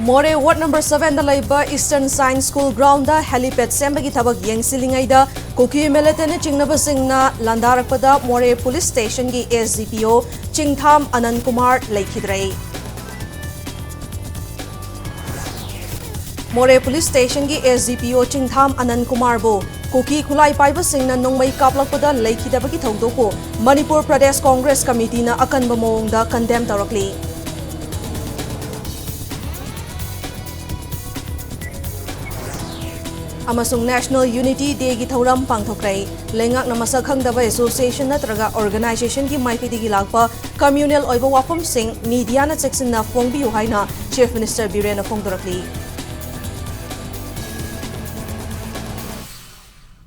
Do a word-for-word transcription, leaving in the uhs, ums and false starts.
ꯃꯣꯔꯦ ward number ꯁꯚꯦꯟꯗ ꯂꯩꯕ Eastern Science School groundꯗ helipad ꯁꯦꯝꯕꯒꯤ ꯊꯕꯛ ꯌꯦꯡꯁꯤꯜꯂꯤꯉꯩꯗ ꯀꯨꯀꯤ militantꯅ ꯆꯤꯡꯅꯕꯁꯤꯡꯅ ꯂꯥꯟꯗꯥꯔꯛꯄꯗ ꯃꯣꯔꯦ police stationꯒꯤ S D P O ꯆꯤꯡꯊꯥꯝ ꯑꯅꯟ Kumar ꯂꯩꯈꯤꯗ꯭ꯔꯦ꯫ ꯃꯣꯔꯦ police stationꯒꯤ S D P O ꯆꯤꯡꯊꯥꯝ ꯑꯅꯟ ꯀꯨꯃꯥꯔꯕꯨ ꯀꯨꯀꯤ ꯈꯨꯠꯂꯥꯏ ꯄꯥꯏꯕꯁꯤꯡꯅ ꯅꯣꯡꯃꯩ ꯀꯥꯞꯂꯛꯄꯗ ꯂꯩꯈꯤꯗꯕꯒꯤ ꯊꯧꯗꯣꯛꯄꯨ ꯃꯅꯤꯄꯨꯔ ꯄ꯭ꯔꯗꯦꯁ ꯀꯣꯡꯒ꯭ꯔꯦꯁ ꯀꯃꯤꯇꯤꯅ ꯑꯀꯟꯕ ꯃꯑꯣꯡꯗ condemn ꯇꯧꯔꯛꯂꯤ꯫ ꯑꯃꯁꯨꯡ National Unity Dayꯒꯤ ꯊꯧꯔꯝ ꯄꯥꯡꯊꯣꯛꯈ꯭ꯔꯦ꯫ ꯂꯩꯉꯥꯛꯅ ꯃꯁꯛ ꯈꯪꯗꯕ association ꯅꯠꯇ꯭ꯔꯒ organizationꯒꯤ ꯃꯥꯏꯀꯩꯗꯒꯤ ꯂꯥꯛꯄ communal ꯑꯣꯏꯕ ꯋꯥꯐꯝꯁꯤꯡ mediaꯅ ꯆꯦꯛꯁꯤꯟꯅ ꯐꯣꯡꯕꯤꯌꯨ ꯍꯥꯏꯅ Chief Minister ꯕꯤꯔꯦꯟꯅ ꯐꯣꯡꯗꯣꯔꯛꯂꯤ꯫